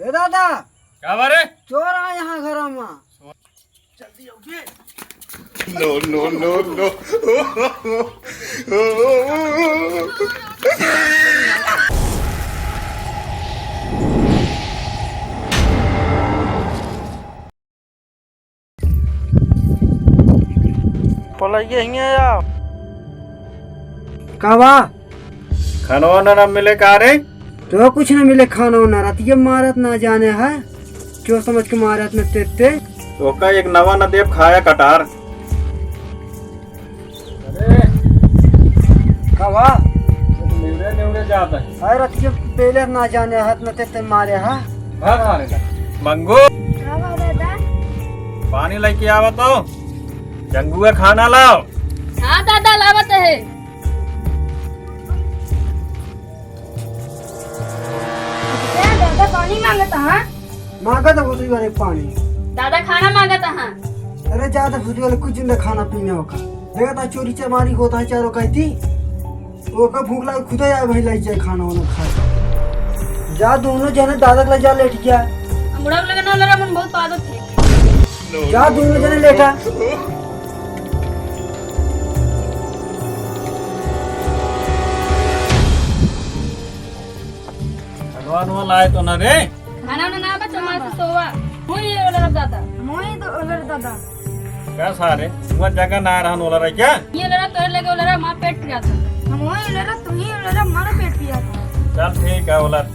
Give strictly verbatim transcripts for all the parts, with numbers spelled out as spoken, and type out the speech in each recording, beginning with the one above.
ए दादा, का बा रे? चोर आ यहाँ घर में। जल्दी आओ बे। No, no, no, no। बोला, ये हियाँ आओ। का बा? खाना वाना ना मिले का रे? तो कुछ ना मिले खाना वाना, रतिया मारत ना जाने है, क्यों समझ के मारत न तेते। तो का एक नवा न देव खाया कटार। अरे, का बा? निवरे निवरे जात है। अरे रतिया पेले ना जाने है, न तेते मारे है। भाग मारे का। मंगू। का बा दादा? पानी लेके आवा तो। जंगुआ खाना लाओ। हाँ दादा, लावत है। क्या दादा पानी मांगत हा? मांगत है भोसड़ी वाले पानी। दादा खाना मांगत हा। अरे ज्यादा भोसड़ी वाले कुछ दिन खाना पीने होगा। देखा था चोरी चमारी होता है चारों कहती। ओका भूख लागे, खुदे आए भाई, लाई जाए खाना वाना खाए। जा दोनों जने दादा के ले जा लेट गया। हम बुढ़ा लगे ना लड़ा, मन बहुत आदत है। जा दोनों जने लेटा। भगवान वाला आए तो ना रे। खाना वाना ना बा, चमार से सोवा। मोई ये ओलरा दादा। मोई तो ओलरा दादा। का सारे, तुआ जगह ना रहन ओलरा क्या? ये ओलरा तोरे लगे ओलरा, माँ पेट पिया था। हम वही ओलरा, तू ही ओलरा, मारा पेट पिया था। चल ठीक है ओलर,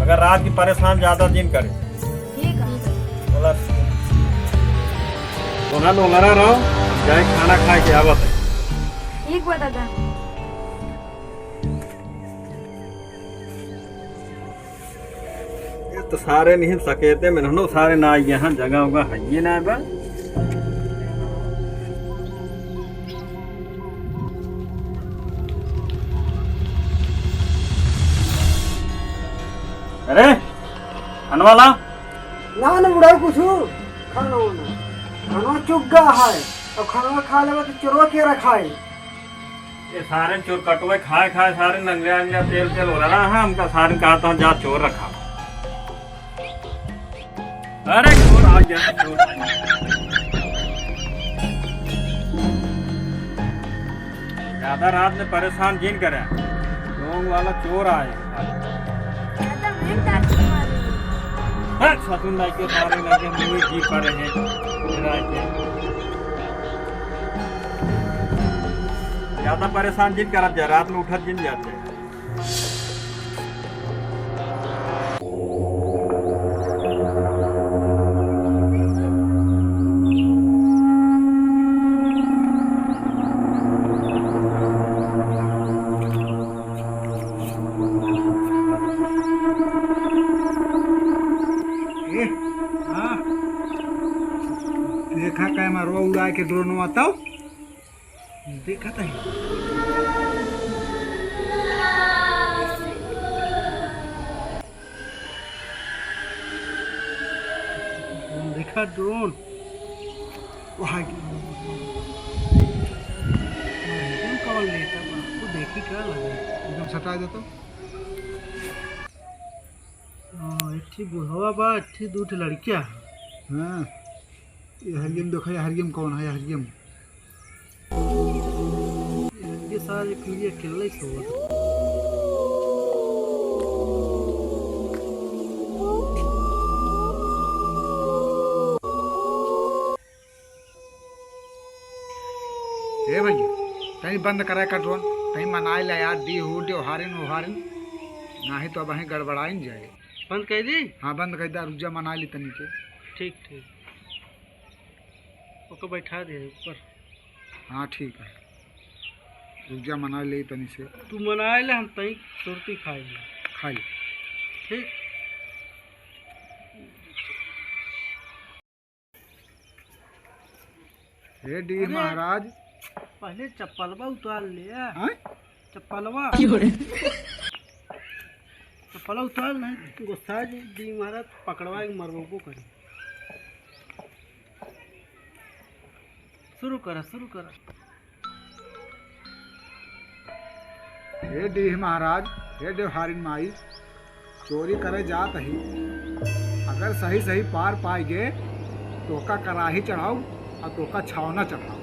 मगर रात की परेशान ज्यादा दिन करे। ठीक है। ओलर, ओलरा ओलरा रहो, जाए खाना खाए के आवत है। ठीक बा दादा। ये तो सारे नहीं सकेते में रहनो, सारे ना यहाँ जगह होगा, है ये ना बा। अरे, खानवा ला। ना, ना, बुढ़ाऊ कुछ खाना वाना। खाना चुग्गा है, और खाना खा लेगा तो चोरवा के रखा है। ये सारे चोर कटवे खाए खाए सारे नंगे अंगे तेल तेल हो रहा है। हमका सारे कहा था जा चोर रखा। अरे चोर आ गया, चोर। ज्यादा रात में परेशान जिन करे, लोग वाला चोर आए। ज्यादा महंगा चोर आ रहे हैं। हट, ससुर नाई के सारे लगे मुंह जी पड़े हैं। रात के। ज्यादा परेशान जिन करत जा, रात में उठत जिन जाते। ए, हाँ। देखा कैमरवा उड़ा के ड्रोनवा तब। देखत है। देखा ड्रोन। वहाँ की। ड्रोन कौन लेता बा? तू देखी का लगे? एकदम सटा दे तो। हाँ, एक ठी बुढ़वा बा, एक ठी दू ठी लड़किया। हाँ। ये हरियम देखो, ये हरियम कौन है, ये हरियम। ये सारे पीढ़ी अकेले ही सोवत। ए भैया, तनी बंद करे का ड्रोन, तनी मनाए ला यार, दी हो, त्योहारिन, ओहारिन, नाही तो अब अहीं गड़बड़ाइन जाए। बंद कर दी? हाँ, बंद कर दा, रुक जा, मना ली तनी के। ठीक, ठीक। ओके, बैठा दे ऊपर। हाँ, ठीक है। रुक जा, मना ले तनी से। तू मना ले, हम तई सुरती खाई ले। खा ले। ठीक। हे डी अरे, महाराज। पहले चप्पलवा उतार ले। हाँ? चप्पलवा। क्यों रे? चप्पलवा उतार नहीं, गुस्सा जी, डी महाराज पकड़वा के मरबो करी। शुरू करा, शुरू करा। हे डीह महाराज, हे देवहारिन माई, चोरी करे जात ही, अगर सही सही पार पाइ गे, तोका कराही चढ़ाउब अउर तोका छावना चढ़ाउब।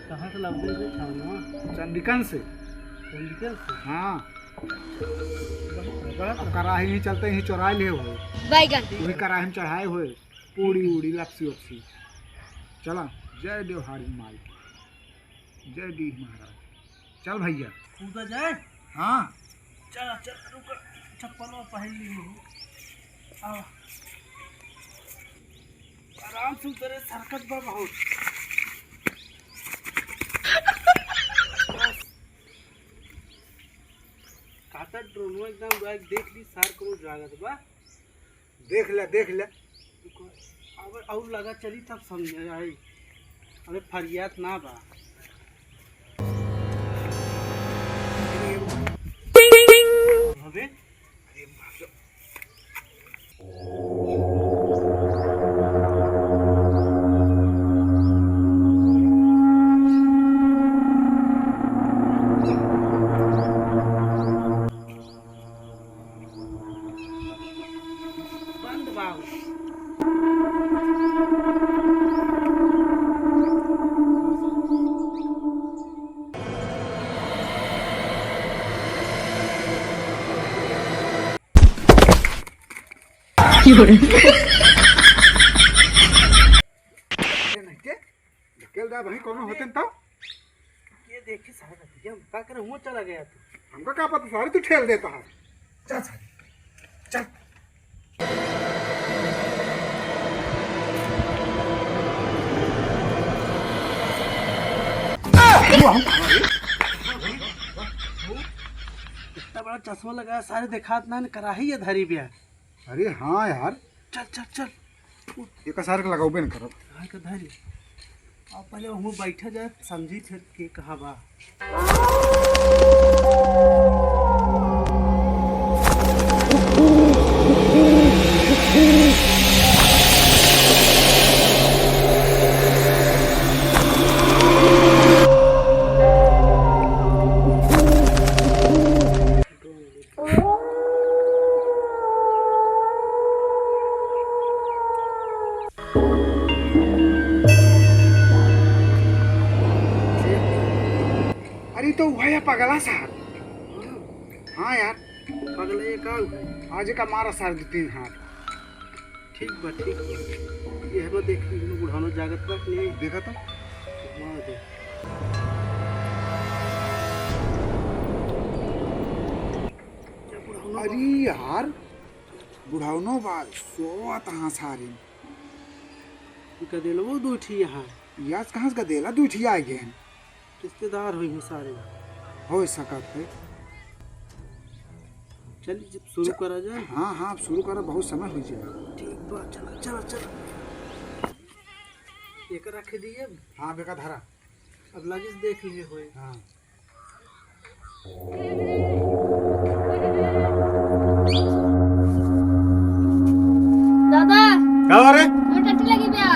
कहाँ से लावते हैं छावना? चंडिकन से। चंडिकन से? हाँ। बहुत बड़ा। अब कराही ही चलते ही चोराइ लिहे होए। बैगन। वही कराही में चढ़ाए होए, पूड़ी उड़ी, लपसी उपसी। चला, जय देवहारी माई की, जय डीह महाराज। चल भइया। कूदा जाए? हाँ। चल, चल, रुक, चप्पल पहन ली हूँ। आवा। आराम से उतरे, सरकत बा बहुत। बस। काटा ड्रोनवा एकदम बैग देख ली, सार कोनो जागत बा। देख ले, देख ले। अब और लगा चली तब समझ आई। अबे फरियाद ना बा। अबे। बंद बा। ढकेल दा भाई, कौनो होते न तो। ये देखे सारे का, ये का करे, हुआ चला गया तू। हमका का पता सारे, तू ठेल देता है। चल सारे, चल। इतना बड़ा चश्मा लगाया, सारे देखात ना, कराही ये धरी बिया। अरे हाँ यार। चल, चल, चल। एका सारे के लगाउबे न करब। हाँ, के धरी। अब पहले वहाँ बैठा जाए, समझी फिर के कहाँ बा। अरे, तो वह है पगला सार। हाँ यार। पगला ये का हुआ? आज का मारा सार दो तीन हाथ। ठीक बा, ठीक बा। ये है बा, देख, इनो बुढ़ानो जागत बा कि नहीं? देखा तो। हाँ, देख। ये बुढ़ानो बा। अरे यार, बुढ़ानो बा, सोवत हाँ सारे। ई गदेलवो दू ठी यहाँ। यार, कहाँ से गदेला दू ठी आ गए हैं? रिश्तेदार होई हैं सारे। हो सकत है। चल, जब शुरू चल। करा जाए। हाँ, हाँ, अब शुरू करा, बहुत समय हो जाए। ठीक बा, चला, चला, चला। एक रख दिए। हाँ, बेका धरा। अब लागिस देख लिए होए। हाँ। दादा, का हो रे? हमें टट्टी लगी बा।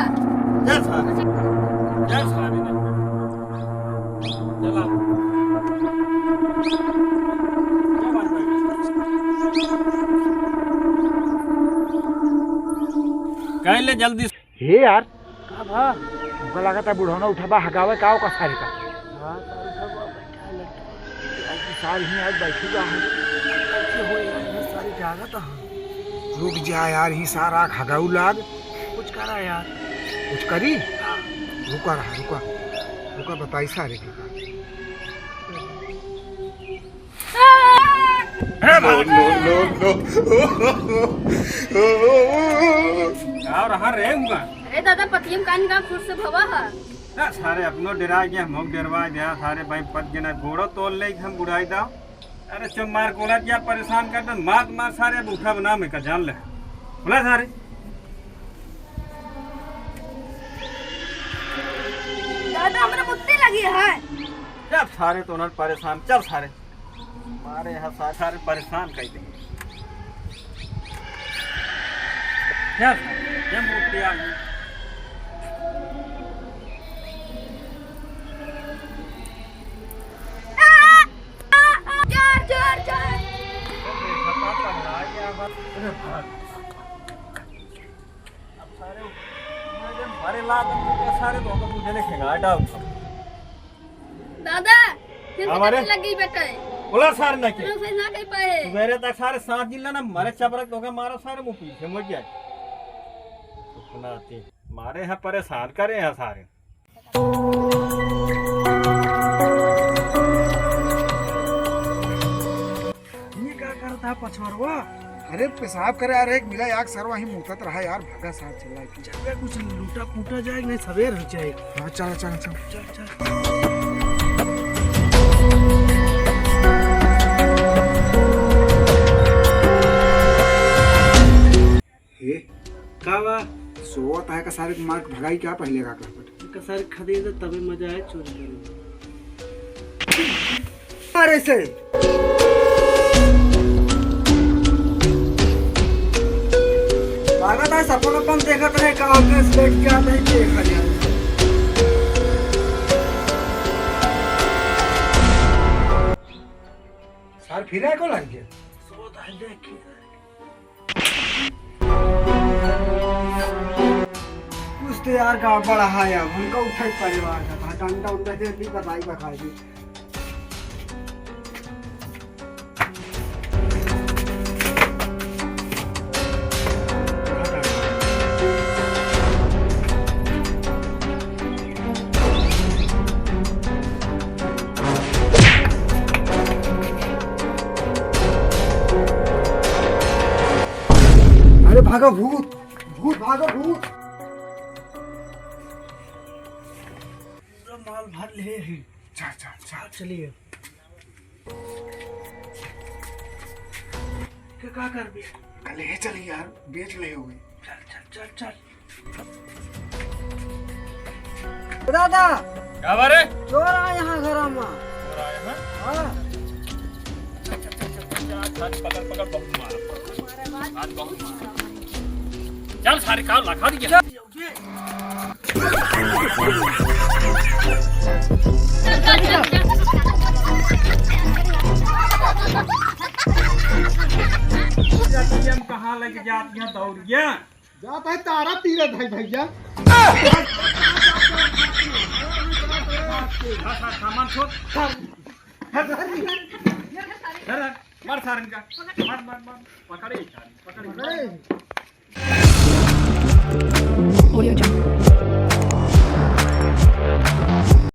जा सारे। जा सारे। चला। कह ले जल्दी। हे यार, का भा? हमका लागत है बुढ़ौना उठा बा, हगावे का ओका सारे का। हाँ, सारे उठा बा, बैठा है लड़का। यार, कि सार ही आज बैठी बा है। कैसे हो यार, ये सारे जागत हैं। रुक जा यार, ही सारा हगाऊ लाग। कुछ करा यार। कुछ करी? हाँ। रुका रहा, रुका। रुका, बताई सारे के। अरे बाप रे। No, no, no, no। का रहा रे हुआ? अरे दादा, पतियम कान का फुट से भवा है। ना सारे अपनो डेरा गया, हम डेरवा गया, सारे भाई पत गए ना, गोड़ो तोड़ ले हम बुढ़ाई दा। अरे चुप मार कोला क्या परेशान कर दे, मार मार सारे अब उठा बना में का जान ले। बोला सारे। दादा, हमरा मुत्ती लगी है। चल सारे तो उन्हें परेशान, चल सारे। मारे यहाँ सा-, सारे परेशान कर दे। चल सारे, ये मुत्ती आ गई। जोर, जोर, जोर। अरे भाग। अब सारे, मैं जब मारे लात, तो सारे तो, तो मुझे देखेगा, हटाओ। दादा, फिर से हमारे कटे लग गई बेटा। बोला सार ना के। चलो, फिर ना कह पाए। सुबेरे तक सारे सात दिन ला ना, मारे चपरक धोखा मारो सारे, मुँह पीछे मुड़ जाए। सुपना आती। मारे हैं परेशान करे हैं सारे। ये का करता है पछवरवा? अरे पेशाब करे यार, एक मिला यार, सरवा ही मुतत रहा यार, भागा साथ चला के। चल बे, कुछ लूटा पूटा जाए, नहीं सवेर हो जाए। हाँ, चल, चल, चल। चल, चल। हे, का बा? सोवत है का सारे के मार के भगाई क्या पहले का करपट? का सारे खदेड़ दे तबे मजा आए चोरी करे में। अरे से। लागत है सपन अपन देखत रहे का होके बैठ के आता है देखा जाए। सार फिर आए को लग गया? सोवत है देख के। कुछ तो यार गड़बड़ है, अब हमका उठे परिवार का था, डंडा उंडा दे दी, बताई बखाई दी। अरे भागो भूत, भूत भागो भूत। पूरा माल भर ले ही। चल, चल, चल। चलिए। के का करबे? कल ले चल यार, बेच ले होई। चल, चल, चल, चल। दादा, का बारे? चोर आए हैं घर में। चोर आए हैं? हाँ। चल, चल, चल, चल, चल, आज पकड़, पकड़, बहुत मारा। आज बहुत मारा। चल, सारे काम लगा दिया। चल। हम कहाँ लेके जात यहाँ दौड़िया? जात है तारा तीरथ है भैया। हाँ, हाँ, सामान छोड़। धर, धर, मार सारन का। मार, मार, मार। पकड़े, पकड़े। अरे। Audio Jungle।